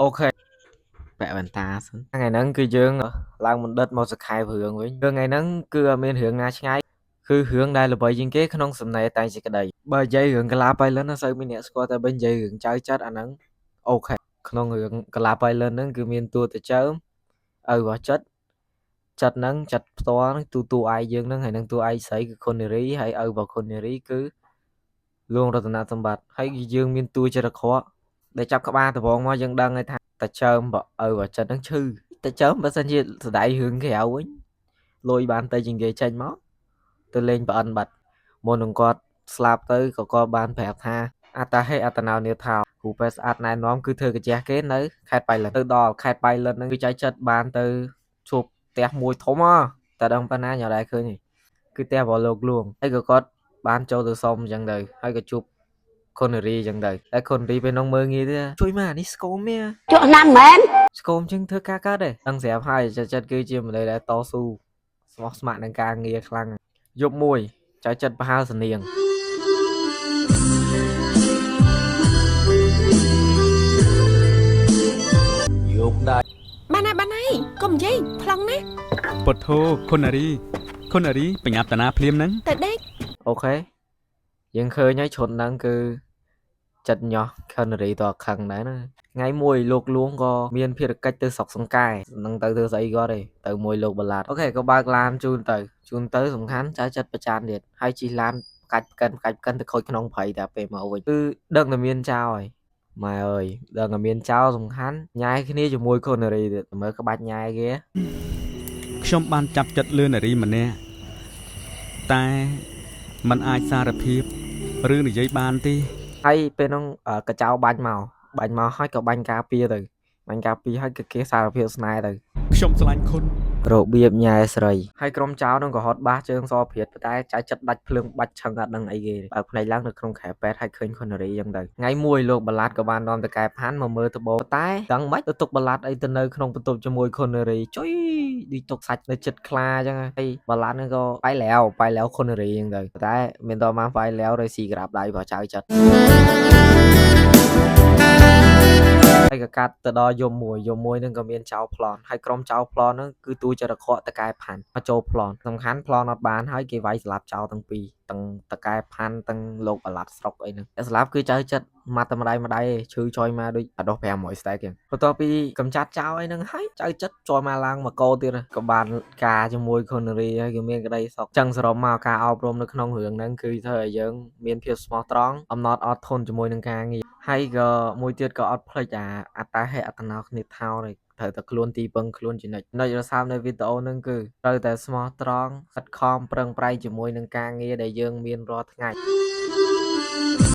OK ពាក់វ៉ែនតាសិនថ្ងៃហ្នឹងគឺយើងឡើងបណ្ឌិតមកសខែរឿងវិញរឿងថ្ងៃហ្នឹងគឺអត់មានរឿងណាឆ្ងាយគឺរឿងដែលល្បីជាងគេក្នុងសំណេរតែងសេចក្តីបើនិយាយរឿងកាឡាបៃលិនអត់សូវមានអ្នកស្គាល់តែបើនិយាយរឿងចៅចិត្តអាហ្នឹង OK ក្នុងរឿងកាឡាបៃលិនហ្នឹងគឺមានតួតាចើមឪរបស់ចិត្តចិត្តហ្នឹងចិត្តផ្ទាល់ហ្នឹងទូតួឯកយើងហ្នឹងហើយនឹងតួឯកស្រីគឺខុននារីហើយឪរបស់ខុននារីគឺលួងរតនសម្បត្តិហើយយើងមានតួចរិតខកដែលចាប់ក្បាលដបងមកយើងដឹងហើយថាតាចើមបើឪរបស់ចិត្តហ្នឹងឈឺតាចើមបើសិនជាស្ដាយរឿងក្រៅវិញលុយបានទៅជាងគេចេញមកទៅលេងប្រអិនបាត់មុននឹងគាត់ស្លាប់ទៅក៏គាត់បានប្រាប់ថាអត្តាហេអត្តនោនាថោគ្រូពេទ្យស្អាតណែនាំគឺធ្វើកាជះគេនៅខេត្តបៃលិនទៅដល់ខេត្តបៃលិនហ្នឹងគឺចៅចិត្តបានទៅជួបផ្ទះមួយធំហ៎តែដឹងប៉ុណ្ណាញ៉ាំដែរឃើញទេគឺផ្ទះរបស់លោកលួងហើយក៏គាត់បានចូលទៅសុំអញ្ចឹងទៅហើយក៏ជួបខុននារីអញ្ចឹងទៅតែខុននារីពេលនោះមើលងាយទេជួយមកអានេះស្គមទេ ជក់ណាំមែន ស្គមជាងធ្វើការកើតទេដឹងស្រាប់ហើយចិត្តចិត្តគឺជាមនុស្សដែលតស៊ូស្មោះស្ម័គ្រនឹងការងារខ្លាំងយប់មួយចៅចិត្តប្រហើសនាង យកដៃ បានហើយបានហើយកុំនិយាយប្លង់ណា ពុទ្ធោខុននារីខុននារីបញ្ញាប់តាណាភ្លាមហ្នឹង ទៅដេក OK យើងឃើញហើយឈុតហ្នឹងគឺចិត្តញាស់ខនរីតខឹងដែរណាថ្ងៃមួយលោកលួងក៏មានភារកិច្ចទៅស្រុកសង្កែនឹងទៅធ្វើស្អីគាត់ទេទៅមួយលោកបាឡាត់ OK ក៏បើកឡានជូនទៅជូនទៅសំខាន់ចៅចិត្តប្រចានទៀតហើយជិះឡានផ្កាច់ផ្កិនផ្កាច់ផ្កិនទៅខូចក្នុងព្រៃតែពេលមកវិញគឺដឹងតែមានចោលហើយម៉ែអើយដឹងតែមានចោលសំខាន់ញ៉ែគ្នាជាមួយខុននារីទៀតមើលក្បាច់ញ៉ែគេ ខ្ញុំបានចាប់ចិត្តលើនារីម្នាក់តែมันអាចសារភាពឬនិយាយបានទេ ហើយពេលហ្នឹងកចៅបាញ់មកបាញ់មកហើយក៏បាញ់ការពារទៅបាញ់ការពារហើយក៏គេសារភាពស្នេហ៍ទៅ ខ្ញុំស្រឡាញ់ខុន របៀបញ៉ែស្រីហើយក្រុមចៅហ្នឹងក៏ហត់បាសជើងសព្រាតប៉ុន្តែចៅចិត្តដាច់ភ្លើងបាច់ឆឹងអត់ដឹងអីគេបើកភ្នែកឡើងនៅក្នុងខែពេទ្យហើយឃើញខុននារីអញ្ចឹងទៅថ្ងៃមួយលោកបាឡាត់ក៏បាននាំតកែផាន់មកមើលត្បូងតែដឹងមិនទៅទុកបាឡាត់អីទៅនៅក្នុងបន្ទប់ជាមួយខុននារីចុយដូចទុកសាច់នៅចិត្តខ្លាអញ្ចឹងហើយបាឡាត់ហ្នឹងក៏បាយแล้วបាយแล้วខុននារីអញ្ចឹងទៅតែមានតមកបាយแล้วដោយស៊ីក្រាបដៃរបស់ចៅចិត្ត ហើយក៏កាត់ទៅដល់យំមួយយំមួយហ្នឹងក៏មានចៅប្លន់ហើយក្រុមចៅប្លន់ហ្នឹងគឺទូចរខកតកែផាន់មកចូលប្លន់សំខាន់ប្លន់អត់បានហើយគេវាយស្លាប់ចោលទាំងពីរទាំងតកែផាន់ទាំងលោកអាឡាត់ស្រុកអីហ្នឹងតែស្លាប់គឺចៅចិត្តមកតែម្ដាយម្ដាយឯងឈឺចុយមកដូចអាដោះ500ស្តែកចឹងបន្ទាប់ពីកំចាត់ចោលអីហ្នឹងហើយចៅចិត្តចយមកឡើងមកកោទៀតក៏បានការជាមួយខុននារីហើយក៏មានក្តីសុខចឹងសរុបមកការអប់រំនៅក្នុងរឿងហ្នឹងគឺធ្វើឲ្យយើងមានភាពស្មោះត្រង់អំណត់អត់ធន់ជាមួយនឹងការងារ ហើយក៏មួយទៀតក៏អត់ភ្លេចអាអត្តាហេអត្តណោគ្នាថោនេះត្រូវតែខ្លួនទីពឹងខ្លួនជានិច្ចនិច្ចរសើបនៅវីដេអូហ្នឹងគឺត្រូវតែស្មោះត្រង់ខិតខំប្រឹងប្រែងជាមួយនឹងការងារដែលយើងមានរាល់ថ្ងៃ។